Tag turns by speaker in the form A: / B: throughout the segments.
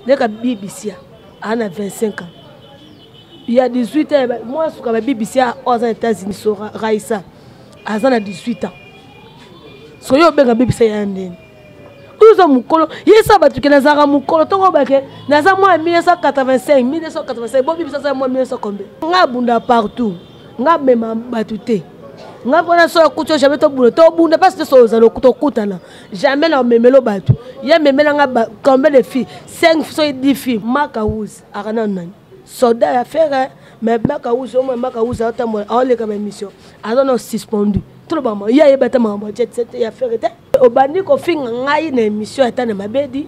A: Ndeka bibisia ana 25 ans. Ya 18 ans mwa suka ba bibisia oyo aza na États-Unis so Raissa aza na 18 ans. So yo obenga bibisia ya ndeni. Oyo oza mokolo yesa bato ke nazalaka mokolo ntongo bake naza mwa 1985 1985 bobibisa aza mwa 1900 combien. Nga abunda partout nga amema bato te nga mpona so akuti yo jamais tobunda tobunda mpasi te so ozala tokutana jamais na omemelo bato ye amemela nga combien de filles 5 soki 10 filles maka wuzi aka nanu nani soldat ya fere mais maka wuzi omoi maka wuzi aotambola aoleka ba émission aza na suspendu tolobama ye ayeba ata makambo ya jet set ya fere te. Obandi kofinga ngai na émission ata na mabedi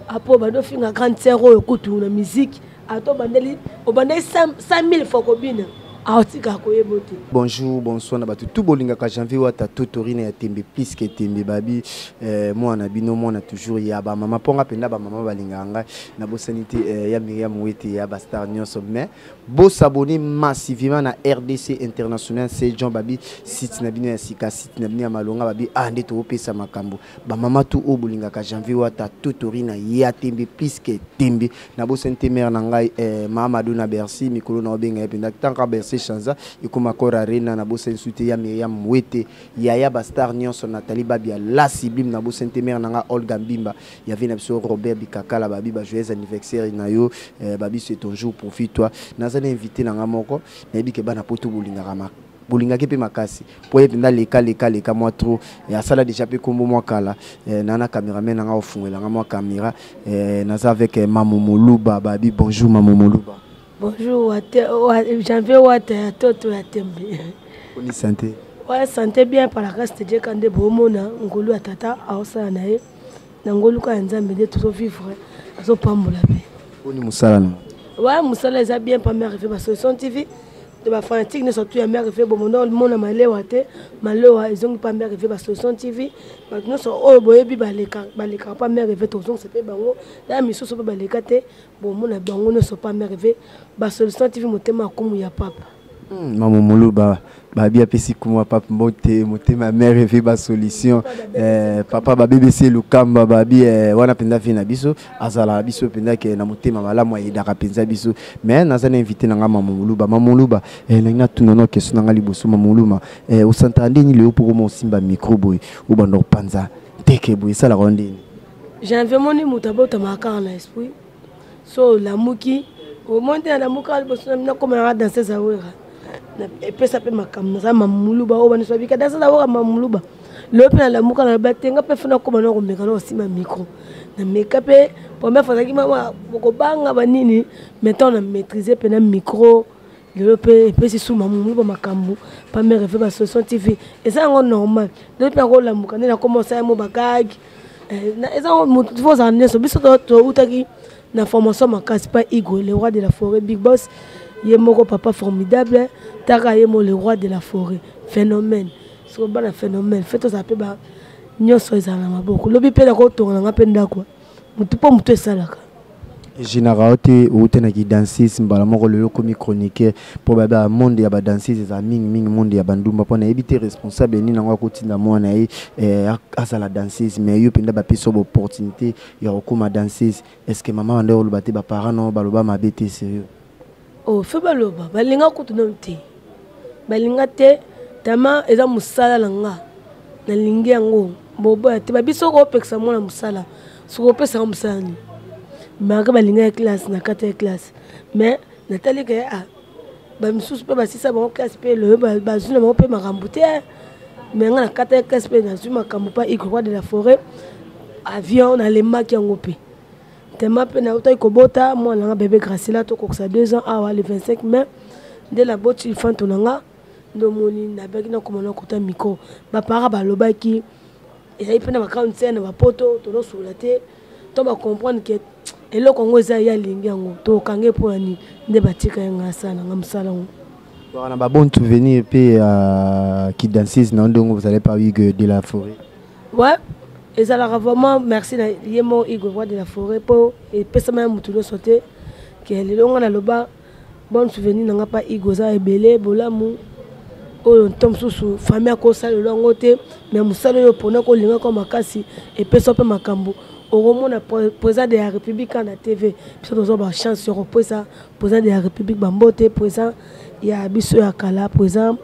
A: apo obandi ofinga grande sœur oyo kutu na musique ata obandeli obandeli 100 000 fois kobina aotika koyeba te.
B: Bonjour, bonsoir na bato tout bolingaka Janvier Wata Totorine ya tembe plus que tembe babi eh, mwana bino mwana toujours ya ba mama ponga penda ba mama balingaka ngai na bosani te eh, ya Myriam Wete ya ba star nyonso mais bo s'abonner massivement na RDC International c'est Jean Babi site na bino ya sika site na bino ya malonga babi ah nde topesa makambo ba mama tout oyo bolingaka Janvier Wata Totorina ya tembe plus que tembe na bosani te mère na ngai eh, Mamadou na Bercy mikolo na obenga ye mpenza tanka Bercy Chanza ekoma Accor Arena na bosani su te ya Myriam Wete yaya ba star nyonso Nathalie Babia la sublime na bosani te mère na ngai Olga Mbimba ya vie na biso Robert Bikakala babi ba joyeux anniversaire na yo eh, babi c'est ton jour profite toi naza na invité na ngai moko nayebi ke bana poto bolingaka ma bolingaki mpe makasi mpo ye mpenza leka leka leka mwa trop eh, asala déjà mpe nkombo mwa kala eh, na na cameraman na ngai ofungola ngai mwa camera eh, naza avec eh, Mamu Moluba babi bonjour Mamu Moluba.
A: Bonjour wate, wa, Janvier Wata ya toto ya tembe.
B: Boni santé?
A: Ouais, santé bien par la grâce de Dieu kande bomona ngolu ya tata aosala na ye na ngolu ka ya Nzambe nde tozo vivre azopambola pe.
B: Boni mosala na?
A: Ouais, mosala eza bien pa mère ba solution TV de ba fanatique nyonso tu ya mère bomondo mona malewa te malewa ezongi pa mère ba solution TV bato nyonso oyo boyebi balekaka pa mère tozongisa mpe bango na misusu mpe baleka te bomona bango nyonso pa mère ba solution TV motema ya kumu ya papa.
B: Mama Moluba babi apesi kumu ya papa mbote motema ya mère evi ba solution eh, papa ba BBC Lukamba babi eh, wana mpenza vie na biso azala biso mpenza ke na motema malamu ayedaka mpenza biso mais naza na invité na nga Mama Moluba. Mama Moluba eh, nalingi natuna no question na nga liboso. Mama Moluba eh, osantaka ndeni lelo mpo koma osimba micro boye obanda kopanza nteke boye esalaka yo ndeni?
A: Janvier moni moto abotamaka kaka na esprit so olamuki omoni te nalamuka liboso nakoma nanga danseuse awera epesa mpe makambo naza mamuluba oyo baniso babika danseuse awera mamuluba lelo mpe nalamuka naloba te nga mpe fo nakoma na komeka na kosimba micro nameka mpe première fois azalaki mama kobanga banini mais ntango na maîtrise mpe na micro lelo mpe epesi su mamuluba makambo pa mare efe basolution tv eza yango normal lelo mpe nakolamuka nde nakoma osala mo bagage eza motu fo ozala nyonso biso toutaki na formation makasi pa Igo le roi de la forêt big boss ye moko papa formidable taka ye mo le roi de la forêt phénomène soko bana phénomène fe tozala mpe ba nyonso ezala na maboko lobi mpe nakotonga na nga mpe ndako motu mpo motu esalaka.
B: Egenaka yo te outa na kidanseuse mbala moko lelo okomi chroniqueur mpo ba monde ya badanseuse ezala mingimingi monde ya bandumba mpo nayebi te responsable nini yango akotinda mwana ye eh, azala danseuse mais yo mpenza bapesi yo baopportunité ya kokóma danseuse. Est ce que mama banda oloba te baparent nao baloba mabe te sérieux?
A: Oh, fe baloba balinga kutu nanu te balinga te tama eza mosala na nga nalingi yango boboya te babiso okopekisa mwana mosala soki opesaka mosala nini malgré balinga ya classe na kati ya classe mais natali ke ah, bamisusu mpe basisa bango classe mpe loyo bazwi na bango mpe makambo te mais nga na kati ya classe mpe nazwi makambo mpa igre roi de la forêt avion nalembaki yango mpe tema mpe nautaki kobota mwana nanga bebe Gracila tokokisa 2 ans awa le 25 mai nde naboti fanto na nga nde omoni nabaki nakoma nakota micro bapara balobaki ezali mpe na bagrande sere na bapoto tozosola te to bacomprendre ke eloko yango eza ye alingi yango tokange mpo ya nini nde batika ye ngai asala nanga mosala yango.
B: Wana ba bon souvenir mpe ya kidanseuse na ndongo bozali pa Hugues de la forêt.
A: Ouais, ezalaka vraiment merci na ye moko Hugues roi de la forêt mpo epesama ya motu nyonso te ke lelo ngai naloba bon souvenir na ngai pa Hugues oza ebele bolamu oyo nto mosusu famille akosalela yango te mais mosala oyo mpona kolingaka makasi epesa mpe makambo. Okomona président de la République na TV. Biso tozwa ba chance ya kopesa président de la République bambote, président ya biso ya kala, président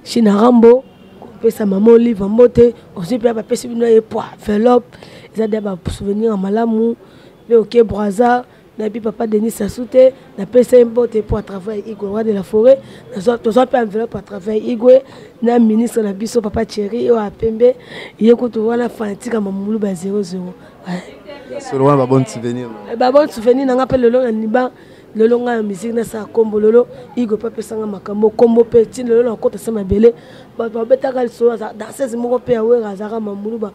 A: China Rambo, kopesa mama Olive mbote. Ozwi mpe bapesi bino ye poids enveloppe, eza de ba souvenir ya malamu. Mpe oke Brazza, nayebi papa Denis Sassou te, napesa ye mbote mpo à travers Igwe, roi de la forêt. Tozwa mpe enveloppe à travers Igwe na ministre na biso papa Thierry oyo apembe ye kutu wana fanatique ya mamulu ba 00.
B: Solo wana ba bonne souvenir.
A: Ba bonne souvenir na nga mpe lelo na niba lelo ngai ya musique nasala kombo lelo Igwe mpe apesanga makambo kombo mpe ntina lelo nakota se mabele. Bato babetaka lisolo danseuse moko mpe ya Wera azalaka mamulu ba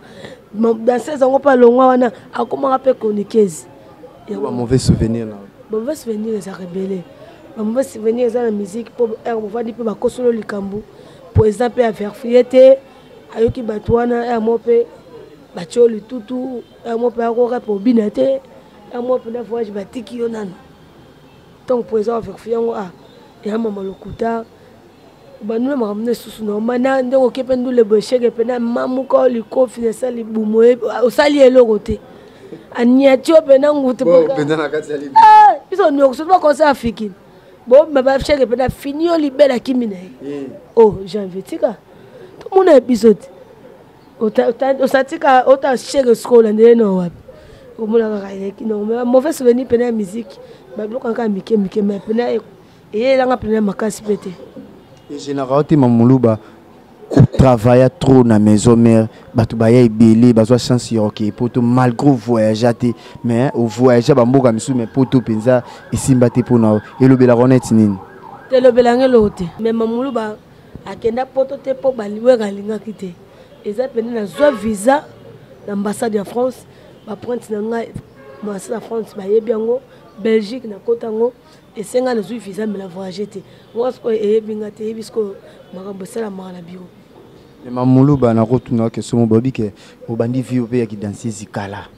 A: danseuse yango mpe alongwa wana akomaka mpe chroniqueuse.
B: Ba mauvais souvenir na
A: ba mauvais souvenir ezalaka ebele. Ba mauvais souvenir eza na musique mpo ere bovandi mpe bakosolo likambo président mpe averifie te, ayoki bato wana ere moko mpe batio litutu, ere moko mpe akoka mpe obina te, ere moko mpe na voyage batiki yo nano. Ntango président averifie yango, ah ya mama lokuta bandula makambo na lisusu na omana ndenge oke mpe ndule boye sheke mpe na mamuka likofi na esali libumu osali eloko te, aniati yo mpe na ngutu biso nyonso bakonse afikini bobima basheke mpe na fini yo libela kimi na ye. O Janvier, tika tomona ya biso te, osatika ota sheke sikoyo olandele na wapi, omona kaka eleki. Mauvais souvenir mpena ya musique, babiloko kaka mike mike, mais mpena eyelanga mpena makasi mpe te.
B: Général te mamuluba kotravailla trop na maison mère, bato baya ebele bazwa chance ya oke poto malgré voyage te, mais ovoyage bamboka misusu, mais poto mpenza esimba te. Mpona elobelaka neti nini?
A: Elobelanga eloko te, mais mamuluba akenda poto te mpo baliweka alingaki te. Eza pene nazwa visa na ambassade ya France, bapointe na ngai ambassade ya France bayebi yango, Belgique nakota yango, esenga nazwi visa mais na voyage te. Ngo sikoyo eyebi nga te, eyebi sikoyo makambo esalamaka na bureau.
B: Mamuluba, nakotuna question mo bayebi ke obandi vie mpe ya kidanseuse kala,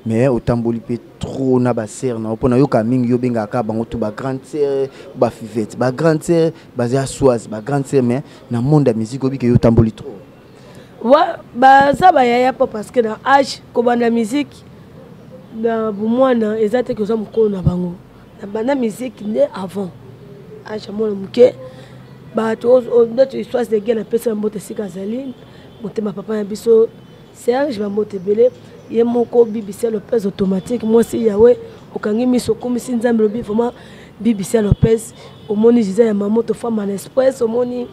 B: mais otamboli mpe trop na basere na yo, mpo nayoka mingi yo obengaka bango tu bagrande sere, bafivete, bagrande sere, baza swase bagrande sere, mais na monde ya musique oyebi ke yo otamboli trop.
A: Wa baza bayaya mpo parce que na age kobanda musique na bomwana eza te ke oza mokolo na bango. Na banda musique nde avant age ya mwana moke. Bato ndeti histoire de guerre, napesa mbote esika azali, motema papa na biso Serge, bambote ebele. Ye moko Bibisia Lopez automatique, mwasi yawe okangi miso okomisi Nzambe lobi vraiment Bibisia Lopez, omoni Gisele ya Mamoto femme en express, omoni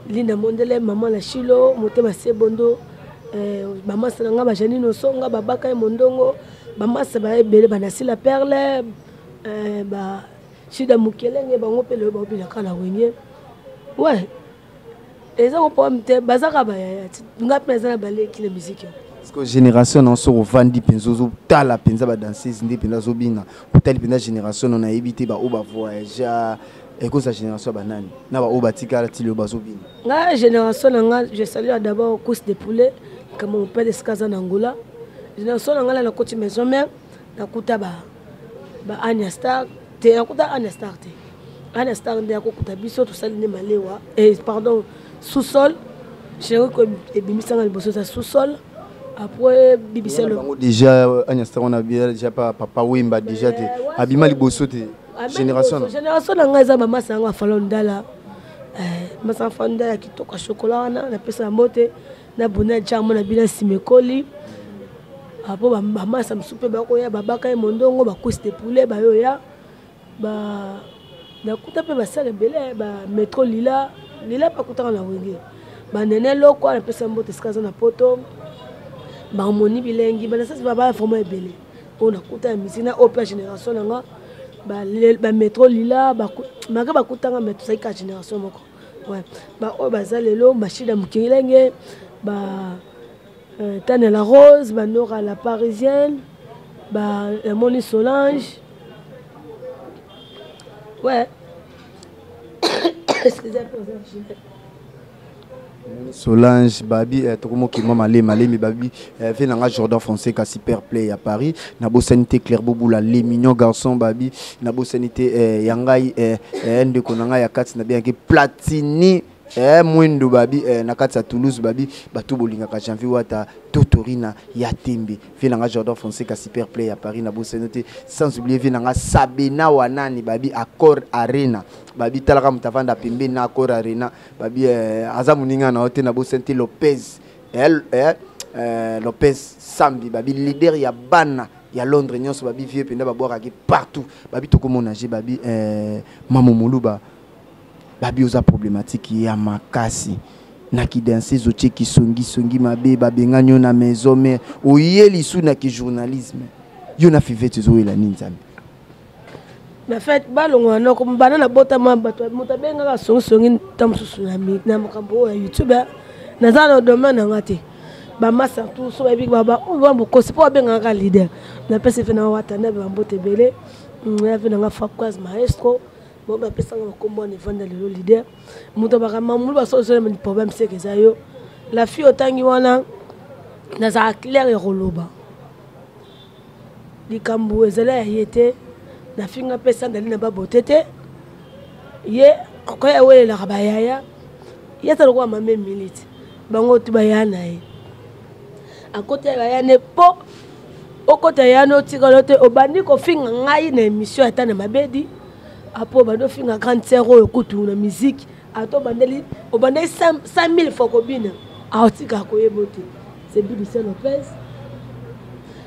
A: Linda Mondele mama na Shilo motema sebondo, bamasa na nga bajanine Osonga babaka ye mondongo, bamasa ba ebele banasila perle, ba Shida Mokelenge, bango mpe lelo baobinaka na Wenge. Ouais, eza ko problème te, bazaka bayaya, nga mpe naza na baleki na musique yango.
B: Parce que génération na soki ovandi mpenza ozotala mpenza badanseuse nde mpenza azobina, otali mpenza génération no nayebi te baoyo bavoyagea, ekozala génération ya banani na baoyo batikala ti lelo bazobina?
A: Nga génération na nga, je salue d'abord course de poulet kama mopele esika aza na Angola. Génération na nga na nakoti maison mère, nakuta ba Ania Star te, nakuta Ania Star te. Ania Star nde akokuta biso tosali nde malewa, pardon, sous-sol générique ebimisanga liboso eza sous-sol, après bibisa.
B: Bango déjà Ania Star wana déjà papa Wemba déjà te abima liboso te génération.
A: Génération na ngai eza bamasa yango afalo ndala, masa afalo ndala ya kitoko ya chocolat wana, napesa yango te na bona jamo na bino nsima ekoli. Apo bamasa mosusu mpe bakoya, babaka ye mondongo, bacuisse de poulet bayoya ba nakuta mpe basala ebele, bametro lila lila mpe akutaka na Wenge, banene lokwa, napesa mbote esika aza na poto, bamoni bilengi banasasi baba vraiment ebele oyo nakuta ya musique na oyo mpe ya génération na nga, bametro lila malgré bakutanga, mais tozalaki kaka génération moko. Ouais, baoyo baza lelo, machine ya mokilenge, ba Tania la Rose, banora la Parisienne, ba namoni Solange, ouais, excusez.
B: Solange babi, tokomokima malemi malemi babi, ve nanga Jordan Français kasi super play ya Paris, nabosani te Claire Bobula les mignons garçons babi, nabosani te ya ngai, ndeko na ngai ya kati na bengaki Platini. Mwindu babi na kati ya Toulouse babi bato bolingaka Janvier Wata Totorina ya Tembe vie nanga Jordan Fonseca super play ya Paris na boseno te, sans oublier vie nanga Sabena Wanani babi Accor Arena babi talaka moto avanda pembeni na Accor Arena babi aza moninga na yo te na boseno te. Lopez Lopez Sambi babi leader ya bana ya Londres nyonso babi vieux mpenza babwakaki partout babi tokomona je babi Mamo Moluba babi oza problématique ya makasi na kidanseuse otie kisongisongi mabe babengani yo na maison mare oye lisu na kijournalisme yo na Fivete ezoyela nini Nzambe?
A: Na fait balongwa noko bana na botama bato moto abengaka songisongi nta mosusu na makambo oyo ya YouTube naza na domaine na nga te. Bamasa tout so bayebi bambokosi mpo babengaka leader. Napesi mpe na Wata na bambote ebele ya mpe nanga Fabquas maestro bo bapesanga bakombo wana evanda lelo leader moto abaka mamulu basolosole problème seke eza yo la fille otangi wana. Nazala claire ya koloba likambo ezali ya ye te. Nafinga mpe sandali na babote te. Ye okoya awelelaka bayaya ye ata lokola mame milite bango tu baya na ye akota baya ne mpo okota ya no otikala te. Obandi kofinga ngai na émission ata na mabedi apo obandi ofinga grande sœur oyo kutu na musique ata obandeli obandeli 100 000 fois kobina aotikaka koyeba te. C'est Bibisa Lopez.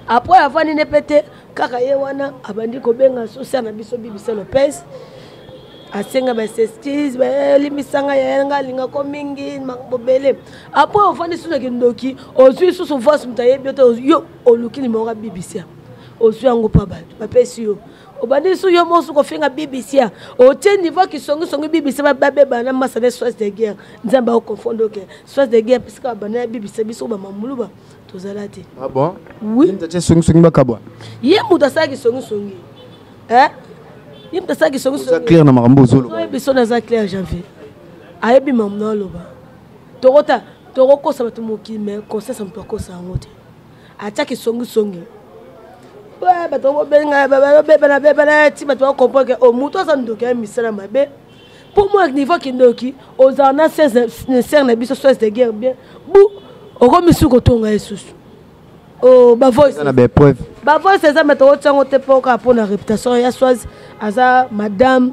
A: Après avandi ne mpe te kaka ye wana abandi kobenga sosia na biso Bibisa Lopez asenga basexcuse balimbisanga yaya nga alingako mingi bobele. Après ofandi susu na kindoki ozwi susu voice moto ayebi yo te yo oluki nimero ya Bibisia ozwi yango mpa bato bapesi yo obandi su yo mosu kofinga Bibisia otie niveau kisongisongi Bibisia babebana na masa ne soise de guerre. Nzambe akoconfondre oke soise de guerre puisque babanda ya Bibisia biso bamamuluba tozala te.
B: Ah bon?
A: Oui.
B: Ye songisongi bakabwa.
A: Ye moto asalaki songisongi ye moto asalaki songisongi.
B: Clair na makambo ozoloba.
A: Biso naza clair. Janvier ayebi mamu na oloba tokota tokokosa bato mokili mais conscience moto akosa yango te. Atiaki songisongi bato bobenga babebana bebana ti bato bacomprendre ke moto aza ndoki ya misala mabe. Mpo mwa niveau kindoki ozala na sere na biso soise de guerre bien bu okomi su kotonga ye susu
B: bavoice
A: na
B: baepreuve.
A: Bavoice eza me tokotiango te mpo kaka mpona réputation ya soise. Aza madame,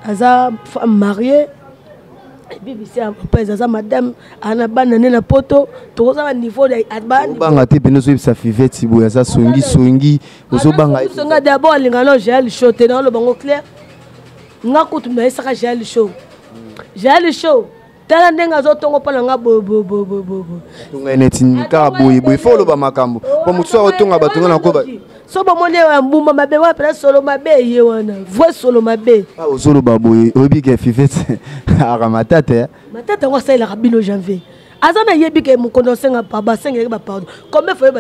A: aza femme mariée. BBC Lopez aza madame ana bana ne na poto tokoza ba niveau.
B: Obanga te pene ozoyebisa Fivete boye aza songisongi ozobanga?
A: Songa d'abord alinga no Jael Show te na oloba ngo clair. Nga kutu nayesaka Jael Show, Jael Show tala ndenge azotongo mpo na nga boyeboyeboyeboye.
B: Tonga neti kaka boyeboye fo oloba makambo po motu so akotonga bato nga nakoba.
A: So bomoni ya mbuma mabe wana mpena solo mabe ye wana vrai solo mabe.
B: Ozoloba boye oyebi ke Fivete aka matata.
A: Matata yango asalelaka bino. Janvier aza nayebi ke mokonzi asenga basengelaki bapardon. Combien fois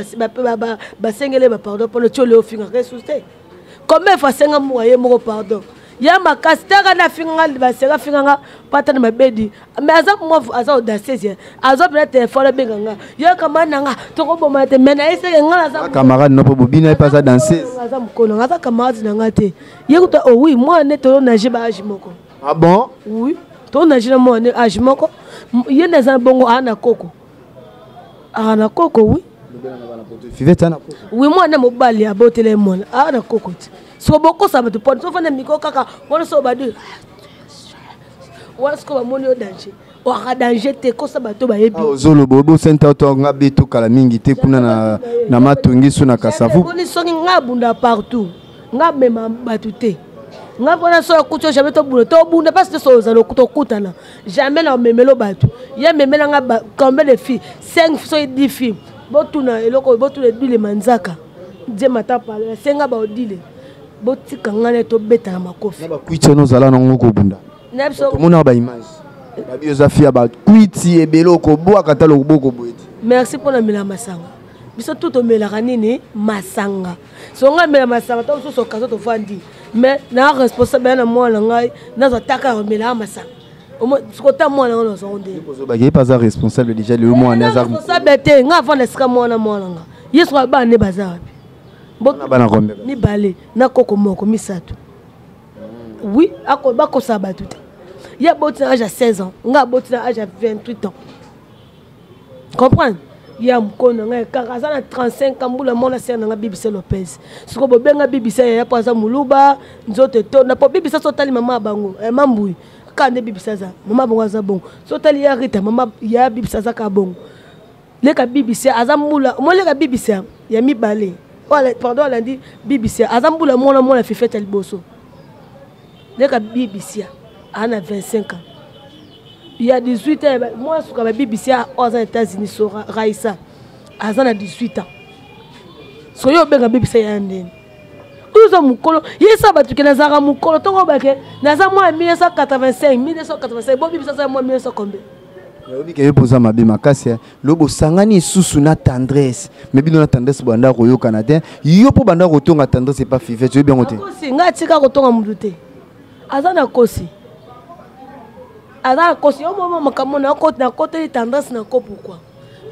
A: basengeli bapardon mpona ti oleo ofingaka esusu te? Combien fois asenga mbuka ye moko pardon ya makasi taka na afinganga basenga afinganga pata na mabedi mais aza mwa aza audacieuse aza mpena telefone abenga nga yo camarade na nga tokoboma te mais nayeseke nga naza
B: camarade no mpo bobina ye mpe aza danseuse.
A: Aza mokolo nga aza camarade na nga te. Ye kuta oh oui mwana ne tolonage ba age moko.
B: Ah bon?
A: Oui, tolonage na mwana ne age moko. Ye nde aza bongo aa na koko aa na koko oui.
B: Fivete ana koko?
A: Oui, mwana mobali abotela ye mwana aa na koko te. Soko bokosa bato pona so ofanda miko kaka wana so obadi wana siko bamoni yo danger oaka danger te kosa bato bayebi.
B: Ozoloba obosenta to nga be tokala mingi te kuna na matongi so na Kasavu.
A: Boni soki nga abunda partout nga mema bato te nga mpona so akuti yo jamais tobunda tobunda mpasi te so ozala tokutana jamais na omemelo bato ye amemelanga combien de filles? 5 soki 10 filles. Botuna eloko botuna edile manzaka die mata pale asenga baodile botika ngai na tobetana makofi.
B: Na bakwiti wana ozala nango kobunda
A: na biso.
B: Tomona baimage babi oza fi ya bakwiti ebele okobwaka ata loboko boye te.
A: Merci mpona mela masanga. Biso tu tomelaka nini masanga so ngai mela masanga to mosusu okazo tovandi mais na responsable ya na mwana ngai nazwa taka ya komelaka masanga kota mwana ngo nazwango nde.
B: Ozobaki ye mpe aza responsable déjà lelo mwana aza
A: responsable te. Ngai avanda esika mwana mwana nga ye soka bana nde baza wapi?
B: Bana combien?
A: Mibale na koko moko misato. Oui, bakosaka bato te. Ye aboti na age ya 16 ans, nga aboti na age ya 28 ans. Comprendre? Ya mokolo na ngai kaka aza na 35 ans, mbula mona sere na ngai Bibisa Lopez. Sikoyo bobenga Bibisa yaya mpo aza moluba, nzoto etonda mpo Bibisa so otali mama ya bango, eh, mambui kaka nde Bibisa aza mama bango aza bongo. So otali ya Rita, mama ya Bibisa aza kaka bongo. Leka Bibisa aza mbula mo, leka Bibisa ya mibale, pardon, alandi Bibisa aza mbula mwana mwana fifete ya liboso. Leka Bibisa aza na 25 ans, ya 18 ans mwa suka ba Bibisa oyo aza na États-Unis, so Raisa aza na 18 ans. So yo obenga Bibisa ya ndeni oyo oza mokolo, yesa bato ke nazalaka mokolo ntongo bake naza mwa 1985 1985, bo Bibisa aza mwa 1900 combien?
B: Nayebi ke yo mpo oza mabe makasi. Lobo osangani lisusu na Tendresse, me bino na Tendresse banda koyokana te. Yo mpo banda kotonga Tendresse epa Fivete, oyebi yango te.
A: Akosi ngai, atika kotonga mutu te, aza na kosi, aza na kosi. Yo moma makambo nakoteli Tendresse na ko pourquoi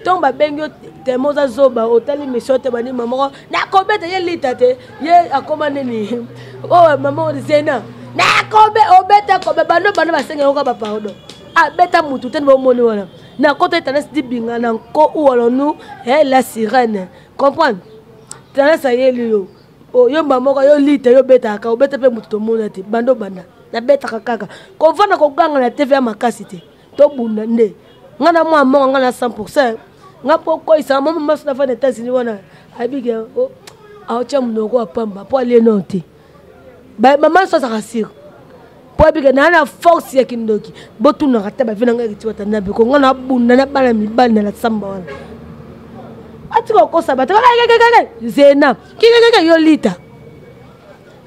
A: ntongo babengi yo temo oza zoba, otali mission te, bandima moko nakobeta ye lita te, ye akoma nini oyo mama zena nakobe obeta kobe bando bando basenga yoka bapardon, abeta mutu te. Bomoni wana nakota Tendresse dibinga na nko ou alonu la sirène, comprendre? Tendresse ayeli yo yo mba moko, yo lita, yo obetaka, obeta mpe motu tomona te. Bando banda nabetaka kaka kovanda koganga na TV ya makasi te, tobunda nde nga na mwa moko nga na 100 nga mpo koyisaka mama maso na fanda États-Unis wana ayebike aotya monoko ya pamba mpo alie nao te. Mama so azalaka sire mpo ayebike naa na force ya kindoki. Botunaka te bavi na ngai kiti watanda biko nga nabunda na bana mibali na lasamba wana, atika kokosa bato zena kikekeke. Yo lita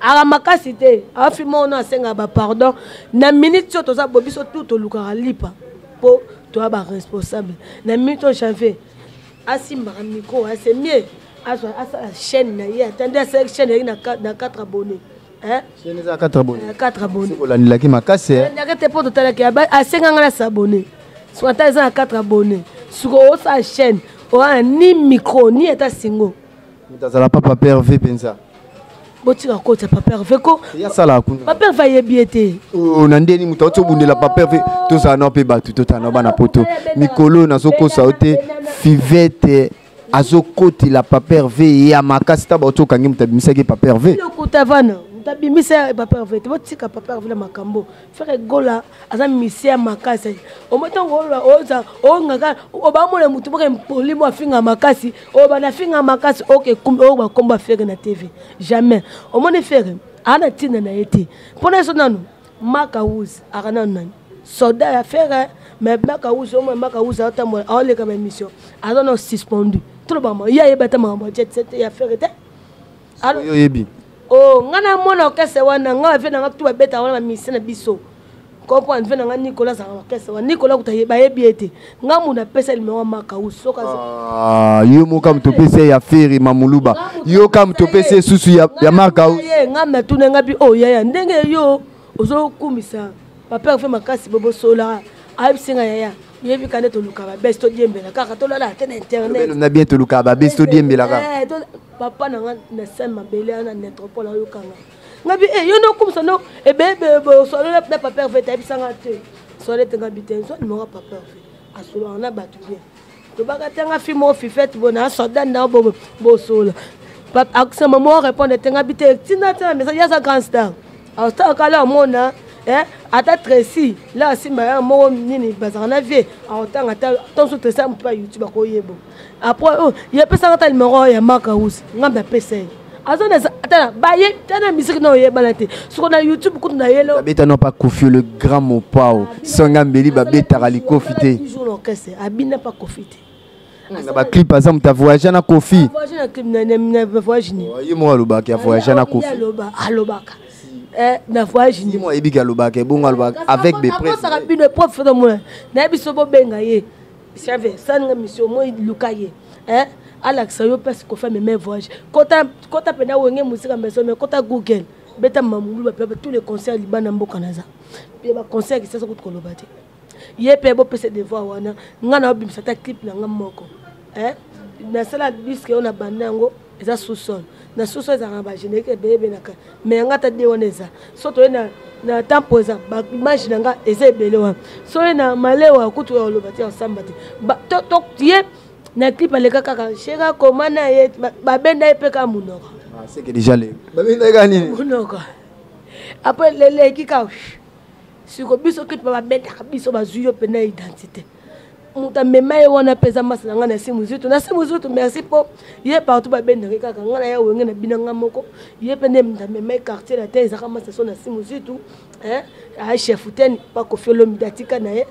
A: aka makasi te, afi moko asengaka bapardon na minute oyo toza bo biso tu tolukaka lipa mpo toya baresponsable na minute oyo. Janvier asimbaka micro, ase mieux azwa asala chaîne na ye, ata nde asala chaîne yaki na 4 abonné.
B: Chaîne eza 4 abonné?
A: 4 abonné.
B: Olandelaki makasi.
A: Olandelaki te mpo totalaki, asenganga na s'abonné. Soki ata eza na 4 abonné, soki osala chaîne owana ni micro ni ata singo.
B: Moto azala pa Papa Herve mpenza.
A: Botika kota Papa Herve ko.
B: Ye asalaka kuna.
A: Papa Herve ayebi ye te.
B: Na ndeni moto auti obundela Papa Herve, tozala nao mpe bato, totala nao bana poto. Mikolo nazokosa yo te, Fivete azokotela Papa Herve ya makasi ta bauti okangi moto abimisaki Papa Herve.
A: Lokuta vana, moto abimisa Papa Herve te. Botika Papa Herve na makambo. Ferre Gola aza misie ya makasi. Omo ntango oza ongaka obamona motu moko impoli mo afinga makasi, oyo bana afinga makasi oke oyo bakombo Ferre na TV jamais. Omoni Ferre aa na ntina na ye te mpona so nanu Maka Wuz aka nanu nani soldat ya Ferre, mais Maka Wuz omona Maka Wuz aotambola aoleka baémission, aza na suspendu. Tolobama ye ayeba ata makambo ya jet set ya Ferre te.
B: Oyo oyebi.
A: Oh, nga na mona orchestre wana, nga bave na nga tu babeta wana bamise na biso, comprendre? Ve na nga Nicolas azalaka orchestre wana, Nicolas kuta bayebi ye te. Nga mutu apesa numéro ya Makau soki
B: yo moka moto opesa ya Ferre Mamuluba, yo ka moto opesa esusu ya Makau.
A: Ye nga natuna nga bi oyo yaya, ndenge yo ozokumisa Papa Herve makasi bo bosola, ayebisi nga yaya, yebi ka nde toluka babesi todiembela kaka, tolala te na internet.
B: Na bien, toluka babesi todiembela kaka.
A: Papa na nga na saint mabele na métropole ayokanga nga bi yo nde okumisa no ebebe solo na Papa Herve te, ayebisa nga te solo ete nga bi te zwa numéro ya Papa Herve, asolaka na bato bien. Tobaka te nga fi moko fifete bo na soldat na bo bosola akisama mo répondre te, nga bi te tina te na message. Ye aza grand star, star kala omona ata Tracy la asimba ya moko nini bazalaka na vie, aotanga ata ntonso Tracy amotu pa YouTube akoyeba. Après oh, ye apesaka ata numéro ya Maka Us, ngambe apesa ye, aza na ata baye ta na musique na oyebana te soko na YouTube kutu na yelo.
B: Babeta no pa Kofi, le grand Mopao songa mbeli, babetaka likofi te.
A: Toujours na orchestre abina pa Kofi te.
B: Na baclip aza moto avoyage na Kofi.
A: Voyage na clip na voyage ni.
B: Ye moko alobaka ya voyage na Kofi.
A: Alobaka na voyage
B: ni. Mo ayebiki alobaka ebongo, alobaka avec des preuves.
A: Akosaka bino epreuve foto mona nayebi so bobenga ye chave saninga mission moi luka ye alakisa yo mpasi Kofi amema voyage. Kota kota mpena Wenge Musica Maison, mais kota Google, beta mamulu bape tous les concerts libanda mboka naza mpe baconcert kisasa kutu koloba te. Ye mpe bopesa devoir wana, ngai na obimisa ata clip na nga moko, nasala disque oyo na banda yango. Eza sous-sol. Na sous-sol ezalaka na bagénérique ebele ebele na kati. Mais yanga ata de wana eza. So toye na tempo eza ba image na nga eza ebele wana. So ye na malewa kutu ya oloba te ya osamba te. Ba to to ye na clip aleka kaka shera koma na ye babenda ye mpe kaka monoko.
B: Ah, c'est que déjà le babenda ye kaka nini?
A: Monoko. Après leleki kaka siko biso clip babendaka biso bazwi yo mpenza identité. Moto amema ye wana mpe eza masa na ngai na si mozitu na si mozitu merci mpo ye partout babendaki kaka ngai na ya wenge na bino ngai moko ye mpe nde moto amema ye quartier na te ezaka masa so na si mozitu aye chef teni pa Koffi Olomide atika na ye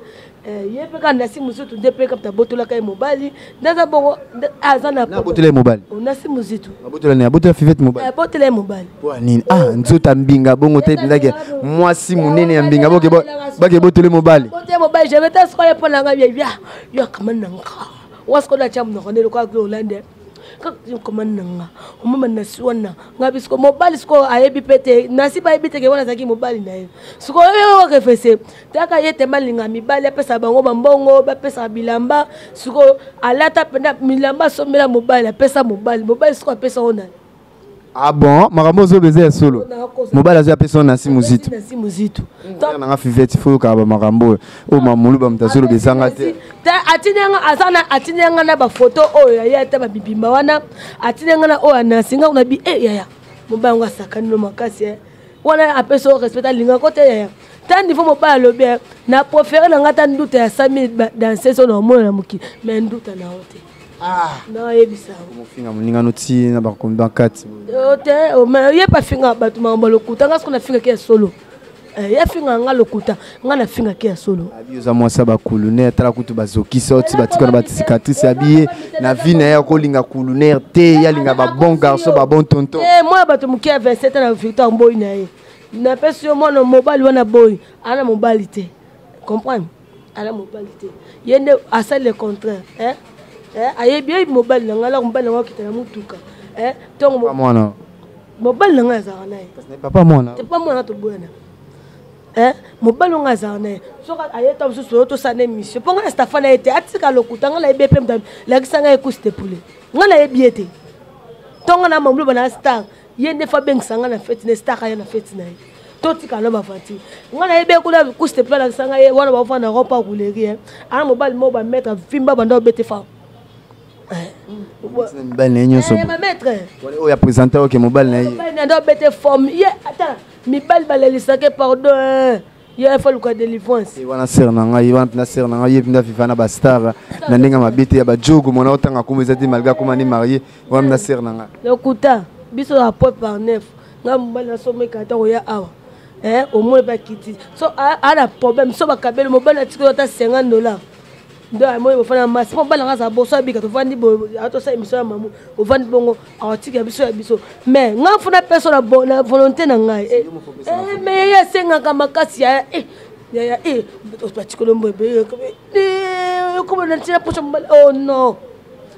A: ye mpe kaka na si mozitu nde mpe kapita abotolaka ye mobali nde aza bongo aza na
B: abotola ye mobali
A: na si mozitu
B: abotola nini? Abotola Fivette mobali?
A: Abotola ye mobali
B: mpo nini? Ah, nzoto ya mbinga bongo te mpenzake mwasi monene ya mbinga boke bake botole mobali.
A: Botole mobali je vais te sikoyo mpo na ngai ya yo kama na nga wasiko na tia monoko nde lokola Hollande kaka koma na nga omama nasi wana nga bisiko mobali sikoyo ayebi mpe te nasi bayebi te ke wana azalaki mobali na ye sikoyo oyo refese taka ye te balinga mibali apesa bango bambongo bapesaka bilamba sikoyo alata mpenza bilamba asombela mobali apesa mobali mobali sikoyo apesa oyo nani?
B: Ah bon, makambo ozo eza ya solo. Mobali azo apesa na si muzitu.
A: Na si muzitu.
B: Na nga Fivette faut ka ba makambo oyo. O mamulu ba mutazo lo bezanga te.
A: Ta atindi nga aza na atindi nga na ba photo oyo ya ya ta ba bibimba wana. Atindi nga na oyo na singa na bi eh yaya. Mobali ngo asakani no makasi eh. Wana apesa o respect alinga ko te yaya. Ta niveau mobali alobi na préféré na nga ta nduta ya 100 000 danseuse na omona na mokili mais nduta na yo te.
B: Ah.
A: Nayebisa
B: mofinga moninga noti na bakomi bakati
A: te ye mpe afinga bato makambo ya lokuta nga soki nafingaki ya solo ye afinga nga lokuta nga nafingaki ya solo.
B: Abi oza mwasi ya bakulunaire tala kutu bazokisa oti batika na bacicatrice abi ye na vie na ye akolinga kulunaire te ye alinga babon garçon babon tonton.
A: Mwana bato moke ya 27 na Victoire Mboyi na ye napesi yo mwana mobali wana boyi ana mobali te comprendre ala mobali te ye nde asali le contraire eh? Eh? Ayebi yebi mobali na ngai alaka mobali na ngai akita na motuka eh? Ntongo
B: mwana
A: mobali na ngai azalaka na ye
B: papa mwana
A: te papa mwana toboyana eh? Mobali ngai azalaka na ye soki aye ta mosusu oyo tosala na émission mpo ngai na stafa na ye te atika lokuta ngai nayebi ye mpe moto lakisa ngai ekusi te pule ngai nayebi ye te ntongo na mamulu bana star ye nde fa abengisa ngai na feti na star aya na feti na ye totika na baventure ngai nayebi ye kuna kusi te pule alakisa ngai ye wana bafanda na rompa roulerie ana mobali moko bamaître vimba banda obete fa
B: mibali na ye nyonso
A: bamaître
B: oyo apresente oke mobali na ye
A: mobali na nde obete forme ye ata mibali balelisake pardon ye fa luka délivrance
B: wana sere na ngai wana mpena sere na ngai ye mpena viva na bastar na ndenge mabe te ya bajogo mwana otanga kombo eza te malgré akoma ne marie wana mpena sere na ngai
A: lokuta biso ya point par neuf ngai mobali nasomeka ata koya awa omoni mpe akiti so ana problème so bakabeli mobali atiki ata 50 $ nde amoni bofanda masi mpo mobali nanga azala boso abika tovandi boye atosala émission ya mamu ovandi bongo awatika biso ya biso mais ngai funa peso na volonté na ngai mais ye asengaka makasi ya yaya batikolo mbo ekoma na ntina posa mobali oh non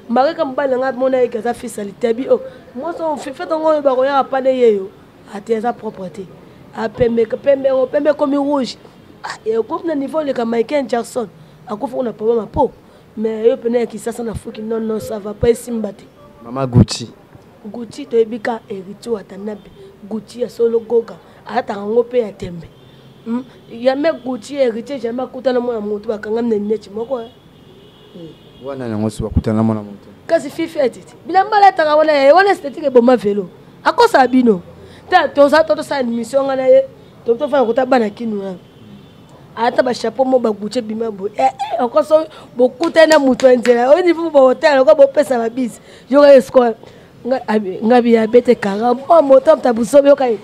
A: mareka mobali na ngai mona yeke aza fils alitabi o mwasi fete yango oyo bakoyaka pane ye yo ate aza propre te apembe pembe yango pembe ekomi rouge ekomi na niveau oleka Michael Jackson akufa kuna problème ya po mais yo pene ya Kisasa na fuki non non ça va pas esimba te.
B: Mama Gucci
A: Gucci toyebi ka héritier Watanabe Gucci ya solo goga alataka yango mpe ya tembe jamais Gucci héritier jamais akutana mwana motu bakangami na neti moko.
B: Wana yango so bakutana na mwana motu
A: kasi fifi atiti bilamba alataka wana ya wana esthétique eboma velo akosala bino te toza to tosala émission nga na ye tofanda kota bana kinu wana ata bachapeau mo bagucci ebima boye okoso bokutani na moto ya nzela oyo nivo bahotel oko bopesa babisi yoka esco ngabi ya bete kara mwa moto amta busobi yoka ye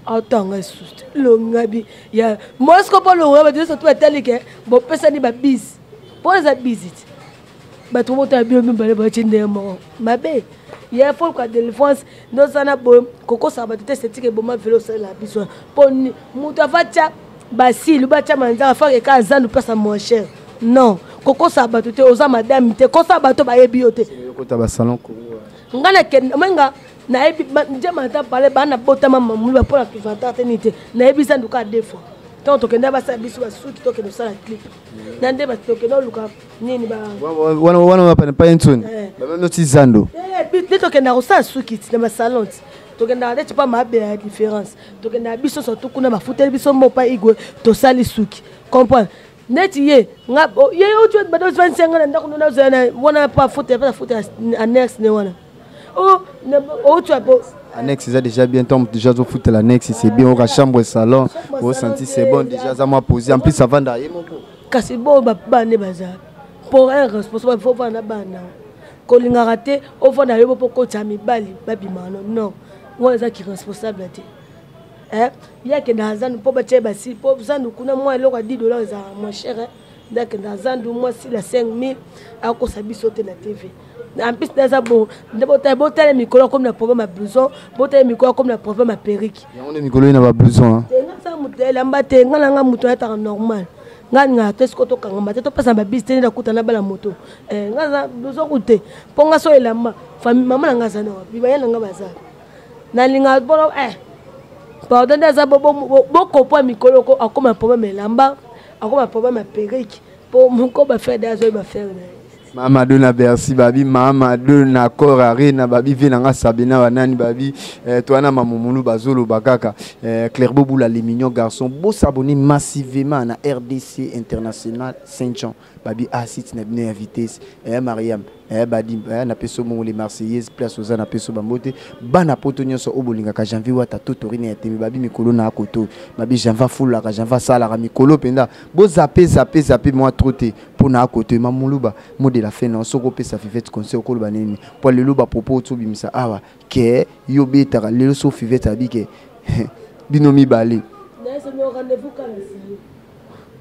A: atanga esusu longabi ya mosiko mpo longa bato nyonso to batali ke bopesani babisi mpo eza bisi ti bato botala bino mibale batie ndenge moko mabe ya foluka délivrance nde oza na boye kokosaka bato te esthétique eboma velo osalela biso mpo moto avatya basilu batya manzaka faka eka azandu mpesa moins cher non kokosaka bato te oza madame te kosaka bato bayebi yo te.
B: Okota basalon Congo
A: nga nakende omenga nayebi nzemba ata pale bana botama mamulu mpona kivanta te nini te nayebi zandu kaka deux fois ntango tokende basala biso basuki tokende kosala clip na nde bato tokende oluka nini ba
B: wana wana pa nsoni bamemi noti zando.
A: Nde tokendaka kosala suki ti na basalon, ti tokendaka neti mpa mabela ya différence, tokendaka biso surtout kuna, bafuteli biso mbo pa igwe, tosali suki, comprendre? Neti ye nga ye oti bado 25 nga na ndako nona ozala wana mpo afuta mpe afuta annexe ne wana outi.
B: Annexe eza déjà bien. Ntango déjà azofutela annexe, c'est bien. Oka chambre, salon, osenti c'est bon déjà, aza mwa posé. En plus avanda ye moko.
A: Kasi bo bana baza pour un responsable, faut vanda bana. Kolingaka te ovanda yo mpo kotya mibali babimaka. No, non, wana ezaki responsable te. Ye akendaka zandu mpo batia basi, mpo zandu kuna mwa eloko ya 10 $ ezalaka moins cher. Nde akendaka zandu mwa sila 5000, akosa biso te na TV. En plus naza bon nde botala mikolo akomi na problème ya blouson, botala mikolo akomi na problème ya perruque.
B: Yango nde mikolo ye na bablouson.
A: Te, nga sa moto elamba te. Nga na nga moto ayataka normal. Nga ningaka te siko tokangama te, topesa babisi te. Nde nakuta na bala moto, nga za blouson ku te, mpo nga so elamba famille mama na nga aza na wapi, baya na nga baza nalingaka mpona pardon. Nde aza bokopo mikolo akoma problème elamba, akoma problème ya perruque, mpo moko bafere de azoyi bafere na ye.
B: Mama na Bercy, babi mama de na Cor Arena, babi ve nanga Sabina banani, babi to na mamumulu bazolo kaka Claire Boula, les mignons garçons. Bo s'abonner massivement na RDC International Saint-Jean, babi a site na bino ya vitesse. Mariam Badim na peso mongo les Marseillaises, place oza na peso bambote. Bana poto nyonso oyo bolingaka Janvier Wata to Torine ya Temi, babi mikolo na akoto, babi Janvier fulaka, Janvier asalaka mikolo mpenza. Bozape, zape, zape mwa trop te mpo na akoto. Mamuluba, mot de la fin na soki opesa Fivete conseil, okoloba nini? Mpo lelo bapropos oti obimisa awa ke yo obetaka lelo, so Fivete abi ke bino mibale.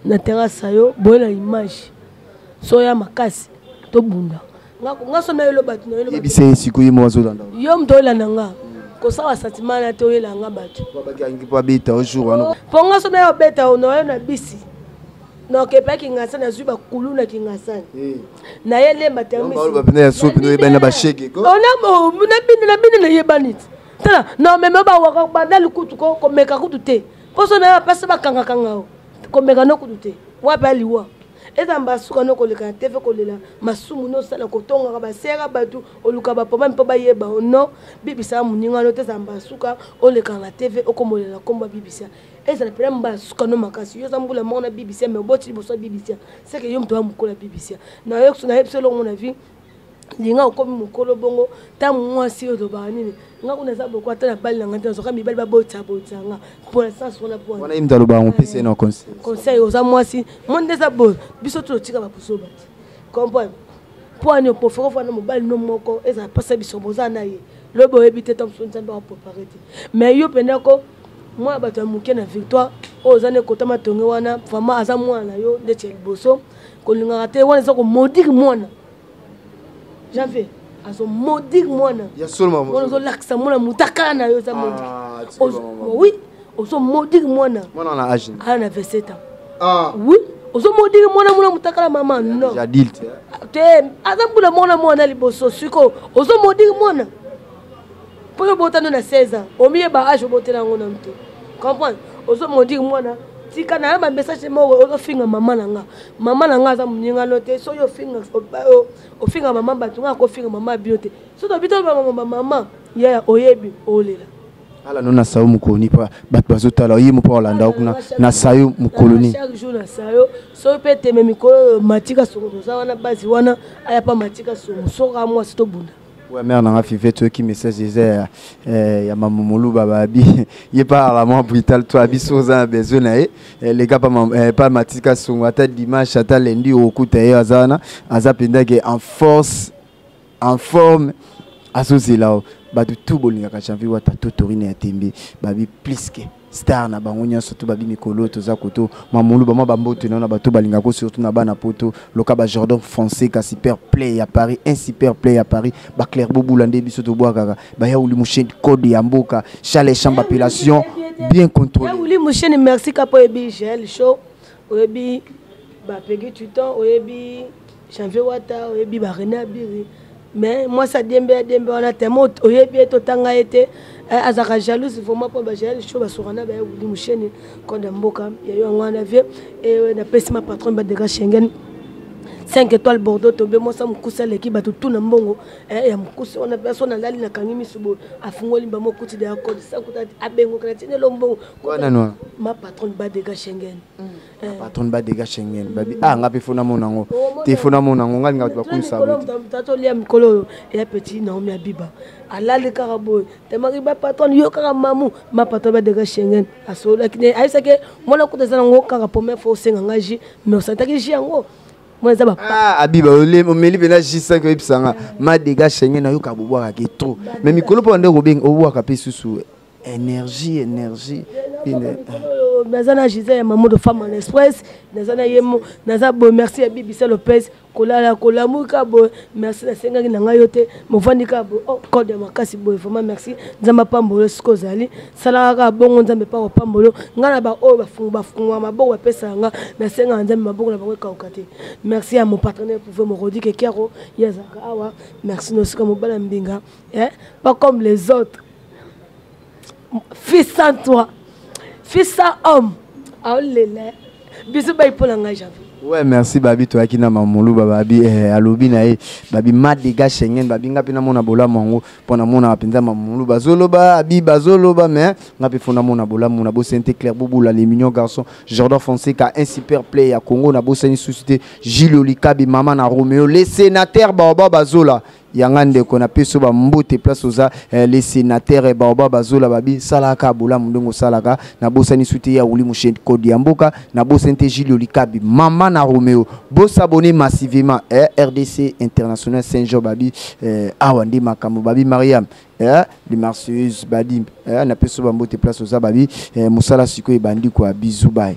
A: Na terrasse yo boye na image so ya makasi, tobunda nga so nayelo bato.
B: Nayebisa ye sikoyo, ye mo azolanda.
A: Yo moto oyelanda nga, kosala sentiment na te, oyela nga bato.
B: Bakangi mpo abeta o jour wana.
A: Mpo nga so naye obeta nayo na bisi, nakepaki Kingasani, nazwi bakulu na Kingasani, naye lemba.
B: Termisi ya sopi noyebani na bashege.
A: Na bino nayebani ti tala na meme bawaka banda likutu komeka kutu te, mposo naye bapasi bakangakanga o komeka no kutu te. Wapi aliwa eza mbasuka no koleka na TV, kolela masumu nosala, kotongaka basera bato, oluka bapomami mpo bayeba o non bibisa moninga no te. Eza mbasuka olekaka na TV, okomolela nkombo ya bibisa, ezala mpena mbasuka no makasi. Yo oza mbula moko na bibisia, mais oboti liboso ya bibisia, seke yo moto ya mokolo ya bibisia. Nayebi so eloko mo na vie linga okomi mokolo bongo ta mwasi oyo olobaka nini. Nga kuna eza boko ata na bali na nga te, nazwaka mibali babotisa botisa nga mpo na sens wana.
B: Po wana ye moto alobaka, mopesa ye na conseil.
A: Conseil, oza mwasi mo nde eza boye, biso totika babuzoba te, comprendre? Mpo ani opofere ofanda mobali no moko, ezala mpasa biso boza na ye lobi, oyebi te ta mosusu Nzambe akoprépare te. Mais yo mpenza ko mwana bato ya moke na Victoire oyo oza nde kota matonge wana, vraiment aza mwana na yo ndeti ya liboso, kolingaka te. Wana eza komaudire mwana. Janvier azomaudire mwana wana, ozolakisa mwana motakala na yo, eza maudire. Oui, ozomaudire mwana.
B: Mwana na age?
A: Aya na 27 ans. Ah. Oui, ozomaudire mwana, mwana motakala, mama non.
B: Adulte.
A: Te, aza mbula mwana, mwana liboso. Sikoyo ozomaudire mwana mpo yo obotani na 16 ans, omiyeba age obotela yango nanu te, comprendre? Ozomaudire mwana, tika na yo bamessage moko ozofinga mama na nga. Mama na nga aza moningano te. Soki ofinga, ofinga mama bato, nga akofinga mama bino te. So tobi to bamama yaya, oyebi olela.
B: Ala no na sayo mokoloni mpo bato bazotala ye mo mpo olanda kuna na sayo mokoloni.
A: Chaque jour na sayo, soki mpe teme mikolo matika songo, toza wana basi wana aya pa matika songo, soka mwasi tobunda.
B: Ouais, mère nanga Fivete, oyoki message eza ya mama Moluba, babi ye pa ala mwa brutal to abi so oza na besoin na ye, leka pa, pa matika songo, ata dimanche ata lundi okokuta ye aza wana, aza mpenza ke en force, en forme, azozela o. Bato tu bolingaka Janvier Wata to Torine ya Tembe, babi plus que star na bango nyonso to babi mikolo toza koto. Mamulu bamwa bambote na bato balingako, surtout na bana poto loka ba Jordan Fonseca, super play ya Paris, un super play ya Paris, ba Claire Bobula nde biso tobwakaka baya uli musheni code ya mboka Charles Chambre, appellation bien contrôlée.
A: Uli musheni, merci kapo oyebi Gel Show, oyebi bapegi tuton, oyebi Janvier Wata, oyebi ba René Abiri. Mais mwasi adembe adembe wana temo oyebi ye, totanga ye te, azalaka jalouse vraiment mpo bagel show basuka na baye. Wuli musheni konde mboka ya yo, yango wana vie. Napesi ma patron badega Schengen. 5 étoiles Bordeaux tobe mwasa mokuse aleki bato tu na mbongo eh, ya mokuse wana mpe so nalali nakangi miso boye afungoli mbamo okuti deya kode sakuta abengoka na tindelo mbongo ma patronne badega Schengen.
B: Eh. Patronne badega Schengen babi ah nga mpe fo namona yango te, fo namona yango nga linga bato bakumisa.
A: Tolia mikolo oyo eya petit Naomi Abiba alali kaka boye temaki ba patronne yo kaka mamu ma patronne badega Schengen asololaki ne ayebisaki mwana kuta eza nango kaka première fois osenga nga jus, mais osantaki jus yango mwana eza ba
B: Ah, Abiba, omeli mpena jus 5. Oyebisanga madega Schengen nayoka bobwakaka trop, mais mikolo mpo nde kobenga obwaka mpe susu énergie, énergie.
A: Naza na Gisele ya Mamodo Femme en Express, naza na ye mo naza boye. Merci ya Bibisa Lopez, kolala kolamuka boye. Merci, nasengaki na ngai yo te, movandi kaka boye. Oh, code ya makasi boye, vraiment merci. Nzambe apambolo sikoyo ozali salaka kaka bongo, Nzambe epa kopambolo. Ngai na baoyo bafungwa maboko bapesaka nga, nasengaka Nzambe maboko na bango ekauka te. Merci ya mon partenaire pouvoir Morodi Kekiaro, ye azalaka awa. Merci nosika mobala mbinga, eh? Pas comme les autres, fils sans toi, fils sans homme, aolela biso bai mpo na ngai Janvier.
B: Ouais, merci babi. Toyaki na mamoluba babi alobi na ye babi madega Schengen babi nga mpe namona bolamu yango mpo namonaka mpenza mamolu bazoloba abi bazoloba, mais nga mpe fo namona bolamu. Nabosani te Claire Bobula, les mignons garçons, Jordan Fonseca, un super play ya Congo. Nabosani susu te Gilles Olikabi, mama na Romeo, les sénateurs baoba bazola yanga ndeko na peso bambote place oza les sénateurs baoba bazola babi salaka bolamu ndenge osalaka. Nabosani su te ya Wuli Mushe Kodi ya mboka. Nabosani te Gilles Olikabi, mama na Romeo. Bosabone massivement RDC International Saint Jean babi awa nde makambo babi Mariam les Marseilleuses babi na peso bambote place oza babi mosala sikoyo ebandi kwa. Bisous, bye.